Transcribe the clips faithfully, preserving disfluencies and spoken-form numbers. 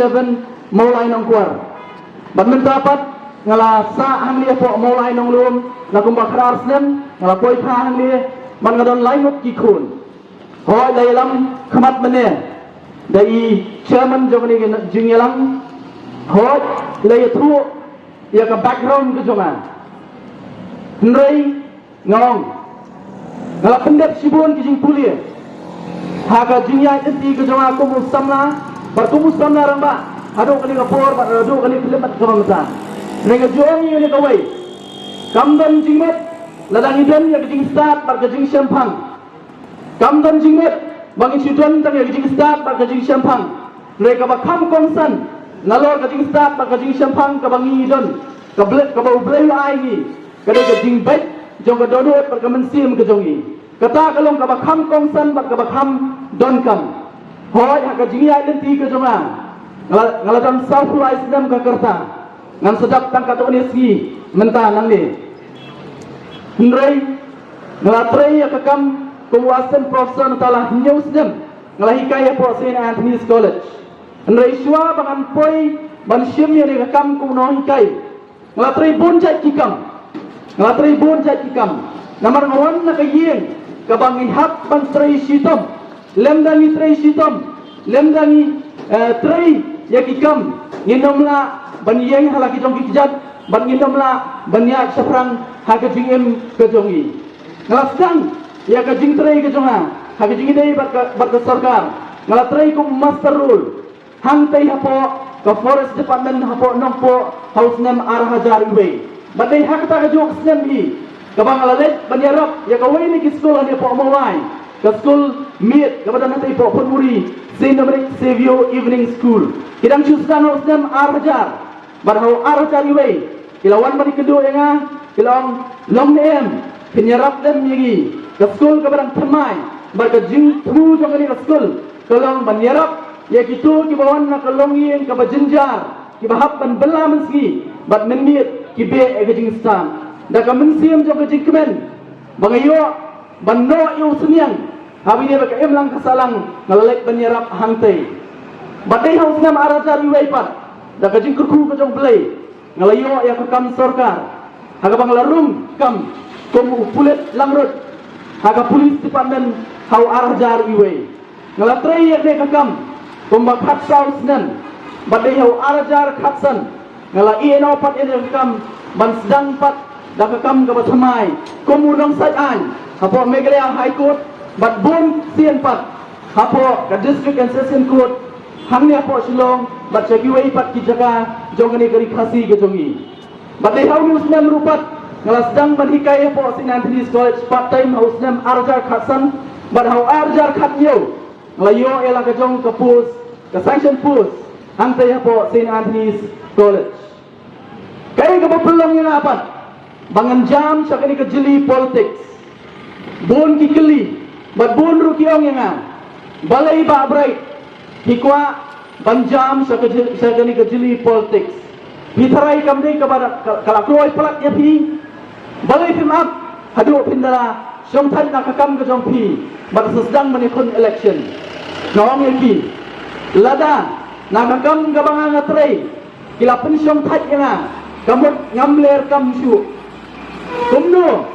seven Mawlai Nongkwar. Bad mynta pat nga la sah hangne hapoh Mawlai Nonglum, la kumba khatar snem nga la poi kha hangne, bad nga don lai ngut ki khun. Hooid, la ïalam khmat mynne da i chairman jong kane ka jingïalang. Hooid, la ïathuh ïa ka background ka jong nga. Hynrei nga ong, nga la pyndep shibun ki jingpule ha ka jingïaid lynti ka jong nga kum u samla, bad kum u samla rangbah haduh kane ka por, bad haduh kane ka khyllipmat kaba mynta. Hynrei nga ju ong ïa kane kawei, kam don jingmut lada ngi don ïa ka jingstad bad ka jingshemphang. Kam don jingmut ba ngin shu don tang ïa ka jingstad bad ka jingshemphang. Hynrei kaba kham kongsan nalor ka jingstad bad ka jingshemphang kaba ngi don, ka Blei, kaba U Blei u ai ngi, ka dei ka jingbeit jong ka dohnud bad ka mynsiem ka jong ngi. Kata ka long kaba kham kongsan bad kaba kham donkam. Hooid, ha ka jingïaid lynti ka jong nga, nga la, nga la don sawphew lai snem ka rta. Ngan sa dap tang katto katne sngi mynta nangne. Hynrei nga la trei ïa ka kam kum u assistant professor na tala hynñiew snem. Nga la hikai hapoh Saint Anthony's College. Hynrei shuwa ba ngan poi ban shim ïa kane ka kam kum u nonghikai, nga la trei bun jait ki kam. Nga la trei bun jait ki kam. Namar nga wan na ka ïing kaba ngi hap ban trei shitom. Lymda ngi trei shitom, lymda ngi, eh, trei ïa ki kam, ngin ym lah ban ïeng ha la ki jong ki kjat, bad ngin ym lah ban ïaid shaphrang ha ka jingim ka jong ngi. Nga la sdang ïa ka jingtrei ka jong nga ha ka jingïadei bad ka, bad ka sorkar. Nga la trei kum master roll hangtei hapoh ka Forest Department hapoh Nongpoh ha u snem ar hajar wei. Bad dei ha kata ka juh ka snem hi kaba nga la leit ban ïarap ïa kawei na ki skul hangne hapoh Mawlai, ka skul miet kaba don hangtei hapoh Phunmuri, Saint Dominic Saviour Evening School. Ki dang shu sdang ha u snem ar hajar. Bad ha u ar hajar wei ki la wan ban ïakynduh ïa nga, ki la ong, long ne em, phin ïarap lem ïa ngi? Ka skul kaba dang thymmai bad ka jingthmu jong kane ka skul ka long ban ïarap ïa kito kiba wan na ka longïing kaba jynjar, kiba hap ban bylla mynsngi bad mynmiet ki beh ïa ka jingstad. Da ka mynsiem jong ka jingkmen ba nga ïoh ban noh ïa u synñiang, haba ine ba ka imlang ka sahlang, nga la leit ban ïarap hangtei. Bad dei ha u snem ar hajar wei pat, da ka jingkyrkhu ka jong U Blei, nga la ïoh ïa ka kam sorkar ha kaba nga la rung kam kum u pulit langrut ha ka Police Department ha u ar hajar wei. Nga la trei ïa kane ka kam kumba khatsaw snem, bad dei ha u ar hajar khatsan nga la ïeh noh pat ïa kane ka kam ban sdang pat da ka kam kaba thymmai kum u nongsait aiñ hapoh Meghalaya High Court, bad bun sien pat hapoh ka District and Session Court hangne hapoh Shillong, bad sha kiwei pat ki jaka jong kane ka Ri Khasi ka jong ngi. Bad dei ha une u snem ruh pat nga la sdang ban hikai hapoh Saint Anthony's College part time ha u snem ar hajar khatsan, bad ha u ar hajar khathynñiew nga la ïoh ïa la ka jong ka post, ka sanction post hangtei hapoh Saint Anthony's College. Kaei kaba pynlong ïa nga pat ba ngan jam sha kane ka jylli politics? Bun ki kylli bad bun ruh ki ong ïa nga, balei Bah Bright phi kwah ban jam sha ka jyl-, sha kane ka jylli politics? Phi tharai kam dei kaba da-, ka, ka la kloi palat ïa phi? Balei phim ap haduh phin da la shongthait na ka kam ka jong phi bad sa sdang ban ïakhun election? Nga ong ïa ki, lada na ka kam kaba nga nga trei ki la pynshongthait ïa nga, ka mut ngam ler kam shuh. Kumno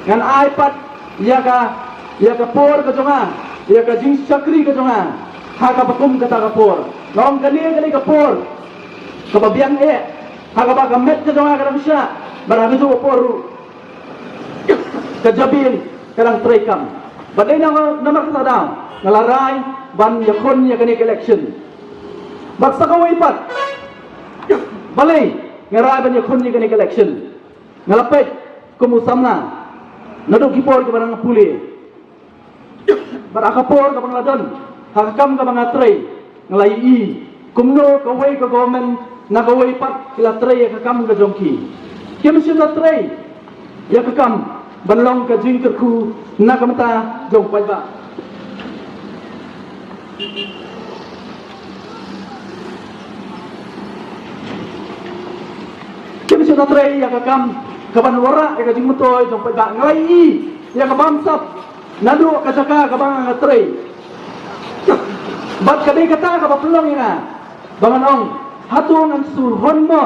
ngan ai pat ïa ka, ïa ka por ka jong nga, ïa ka jingshakri ka jong nga ha kaba kum kata ka por? Nga ong kane ka dei ka por kaba biang eh, ha kaba ka met ka jong nga ka dang shah, bad ha kajuh ka por ruh ka jabieng ka dang treikam. Bad dei namar, namar kata daw nga la rai ban ïakhun ïa kane ka election. Bad sa kawei pat, balei nga rai ban ïakhun ïa kane ka election? Nga la peit kum u samla naduh ki por kiba nga pule, bad ha ka por kaba nga la don ha ka kam kaba nga trei, nga la ïohi kumno kawei ka government na kawei pat ki la trei ïa ka kam ka jong ki. Kim shym la trei ïa ka kam ban long ka jingkyrkhu na ka bynta jong u paidbah. Kim shym la trei ïa ka kam kaban wanrah ïa ka jingmyntoi jong u paidbah. Nga la ïohi ïa ka bamsap naduh ka jaka kaba nga trei. Bad ka dei kata kaba pynlong ïa nga Ba ngan ong, hato ngan shu hun mo?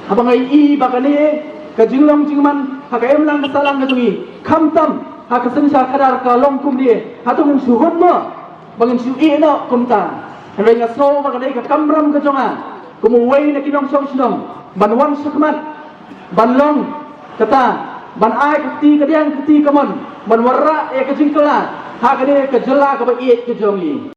Haba nga ïohi ba kane ka jinglong jingman ha ka imlang ka sahlang ka jong ngi, khamtam ha ka synshar khadar ka long kumne, hato ngan shu hun mo? Ba ngan shu ïeh noh kumta. Hynrei nga sngew ba ka dei ka kamram ka jong nga kum uwei na ki nongshong shnong ban wan shakhmat, ban long kata, ban ai ka kti kadiang kti kamon, ban wanrah ïa ka jingkylla ha kane ka jylla kaba ïeit ka jong ngi.